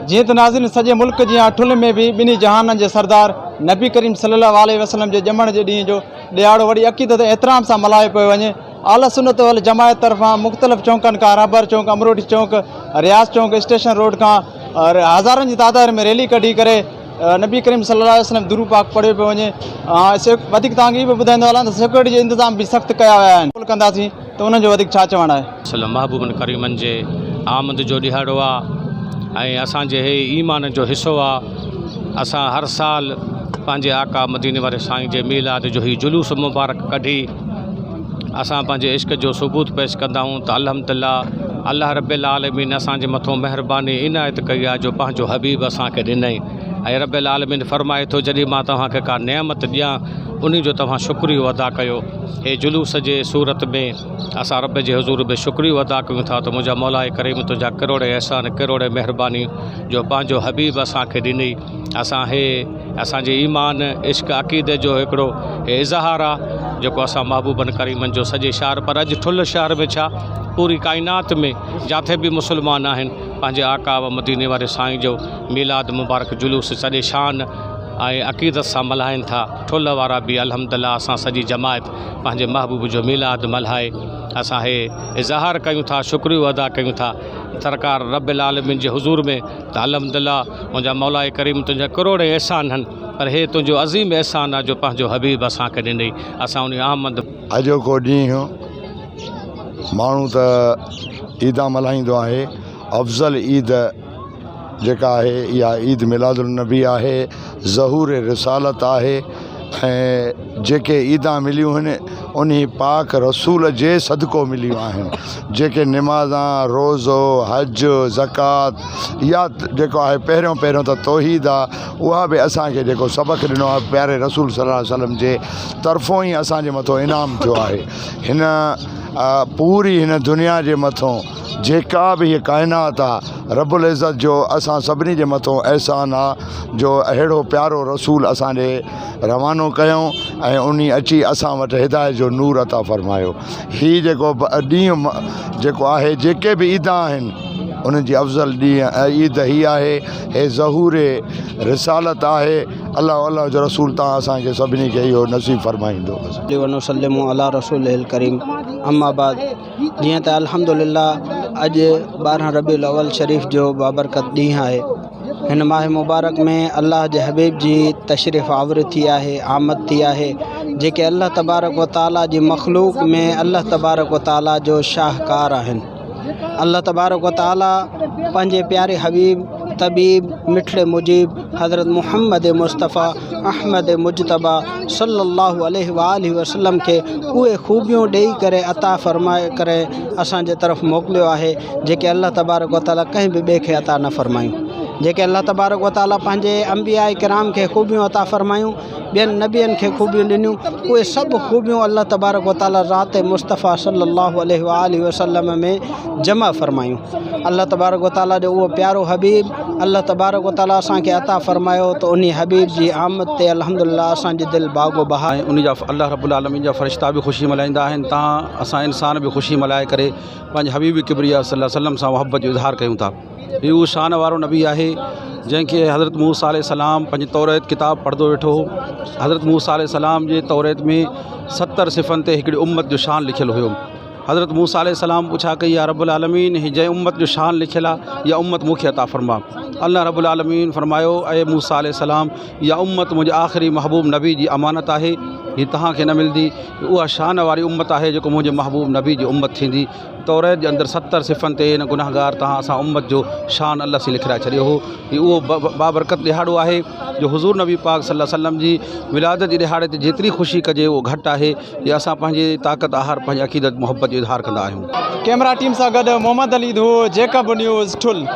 جيئن ته ناظرين سڄي ملڪ جيان ٺل ۾ به ٻنهي جهانن جي سردار نبي ڪريم صلي الله عليه وسلم جي ڄمڻ جي ڏينهن جو ڏهاڙو وڏي عقيدت ۽ احترام سان ملهايو پيو وڃي. اهل سنت والجماعت طرفان مختلف چونڪن کان رهبر چونڪ، امروٽي چونڪ، رياض چونڪ، اسٽيشن روڊ کان هزارن جي تعداد ۾ ريلي ڪڍي ڪري نبي ڪريم صلي الله عليه وسلم درود پاڪ پڙهيو پيو وڃي. وڌيڪ توهان کي اهو به ٻڌائيندو هلان ته سيڪيورٽي جو انتظام به سخت ڪيا ويا آهن. ڪنداسين ته انهن جو وڌيڪ ڇا چوڻ آهي. صلعم محبوبن ڪريمن جي آمد جو ڏهاڙو آ ۽ اسان جي هي ايمان جو حصو آ اسان هر سال پنهنجي آقا مديني واري سائين جي ميلاد جو هي جلوس مبارڪ ڪڍي اسان پنهنجي عشق جو ثبوت پيش ڪندا آهيون ته الحمد لله الله رب العالمين اسان جي مٿو مهرباني عنايت ڪئي آ جو پنهنجو حبيب اسان کي ڏنائين ۽ رب العالمين فرمائي ٿو جڏهن مان توهان کي ڪا نعمت ڏيان انهي جو توهان شڪريو ادا ڪيو هي جلوس جي صورت ۾ اسان رب جي حضور ۾ شڪريو ادا ڪيون ٿا ته منهنجا مولا ڪريم تنهنجا ڪروڙين احسان ڪروڙين مهرباني جو پنهنجو حبيب اسان کي ڏنئي اسان هي اسان جي ايمان عشق عقيدي جو هڪڙو هي اظهار آ جيڪو اسان محبوبن ڪريمن جو سڄي شهر پر اڄ ٺل شهر ۾ ڇا پوري ڪائنات ۾ جاٿي به مسلمان آهن پنهنجي آقا و مديني واري سائين جو ميلاد مبارڪ جلوس سڄي شان ۽ عقيدت سان ملهائن ٿا ٺل وارا به الحمد لله اسان سڄي جماعت پنهنجي محبوب جو ميلاد ملهائي اسان هي اظهار ڪيون ٿا شڪريو ادا ڪيون ٿا سرڪار رب العالمين جي حضور ۾ ته الحمد لله منهنجا مولاء ڪريم تنهنجا ڪروڙين احسان هن پر هي تنهنجو عظيم احسان آ جو پنهنجو حبيب اسان کي ڏنئي اسان انهي آمد اڄوڪو ڏينهن ماڻهو ته عيدان ملهائيندو آهي افضل عيد جيڪا آهي اها عيد ميلاد النبي آهي ظهور رسالت آهي ۽ جيڪي عيدان مليون آهن انهي پاڪ رسول جي صدقو مليون آهن جيڪي نمازان روزو حج زڪوات يا جيڪو آهي پهريون پهريون ته توحيد آهي اها به اسان کي جيڪو سبق ڏنو آهي پياري رسول صلي الله عليه وسلم جي طرفون ئي اسان جي مٿو انعام ٿيو آهي هن پوري هن دنيا جي مٿو جيڪا به هيء ڪائنات آ رب العزت جو اسان سڀني جي مٿو احسان آ جو اهڙو پيارو رسول اسان ڏي روانو ڪيائون ۽ انهي اچي اسان وٽ هدايت جو نور عطا فرمايو. هي جيڪو ڏينهن جيڪو آهي جيڪي به عيدان آهن انهن جي افضل ڏينهن عيد هي آهي. هي ظهور رسالت آهي. الله الله جو رسول تان اسان کي سڀني کي اهو نصيب فرمائيندو. ونسلم علي رسوله الڪريم اما بعد جيئن ته الحمدلله اڄ 12 ربيع الاول شريف جو بابرڪت ڏينهن آهي. هن ماه مبارڪ ۾ الله جي حبيب جي تشريف آوري ٿي آهي، آمد ٿي آهي، جيڪي الله تبارڪ و تعاليٰ جي مخلوق ۾ الله تبارڪ و تعاليٰ جو شاهڪار آهن. الله تبارڪ و تعاليٰ پنهنجي پياري حبيب طبيب مٺڙي مجيب حضرت محمد مصطفيٰ احمد مجتبيٰ صلّي اللّٰه عليه واٰله وسلّم کي اهي خوبيون ڏيئي ڪري عطا فرمائي ڪري اسان جي طرف موڪليو آهي جيڪي الله تبارڪ وتعاليٰ ڪنهن به ٻئي کي عطا نه فرمايون جيڪي الله تبارڪ وتعاليٰ پنهنجي انبياء ڪرام کي خوبيون عطا فرمايون ٻين نبين کي خوبيون ڏنيون اهي سڀ خوبيون الله تبارڪ وتعاليٰ ذات مصطفيٰ صلّي اللّٰه عليه واٰله وسلّم ۾ جمع فرمايون الله تبارڪ وتعاليٰ جو اهو پيارو حبيب الله تبارڪ وتعاليٰ اسان کي عطا فرمايو ته انهي حبيب جي آمد تي الحمد لله اسان جي دل باغ و بهار ۽ ان جا الله رب العالمين جا فرشتا به خوشي ملهائيندا آهن تان اسان انسان به خوشي ملهائي ڪري پنهنجي حبيب ڪبريا صلي الله عليه وسلم سان محبت جو اظهار ڪيون ٿا هي اهو شان وارو نبي آهي جنهن کي حضرت موسيٰ عليه السلام پنهنجي توريت ڪتاب پڙهندو ويٺو هو حضرت موسيٰ عليه السلام جي توريت ۾ 70 صفحن تي هڪڙي امت جو شان لکيل هيو حضرت موسيٰ عليه السلام پڇا ڪئي يا رب العالمين هي جنهن امت جو شان لکيل آهي اها امت مون کي عطا فرما الله رب العالمين فرمايو اي موسيٰ عليه السلام اها امت منهنجي آخري محبوب نبي جي امانت آهي هي توهان کي نه ملندي اها شان واري امت آهي جيڪو منهنجي محبوب نبي جي امت ٿيندي توريت جي اندر 70 صفحن تي هن گناهگار توهان اسان امت جو شان الله سين لکرائي ڇڏيو هو هي اهو بابرڪت ڏهاڙو آهي جو حضور نبي پاڪ صلي الله عليه وسلم جي ولادت جي ڏهاڙي تي جيتري خوشي ڪجي اهو گهٽ آهي جي اسان پنهنجي طاقت آهر پنهنجي عقيدت محبت جو اظهار ڪندا آهيون. ڪئميرا ٽيم سان گڏ محمد علي ڌو، جيڪب نيوز، ٺل.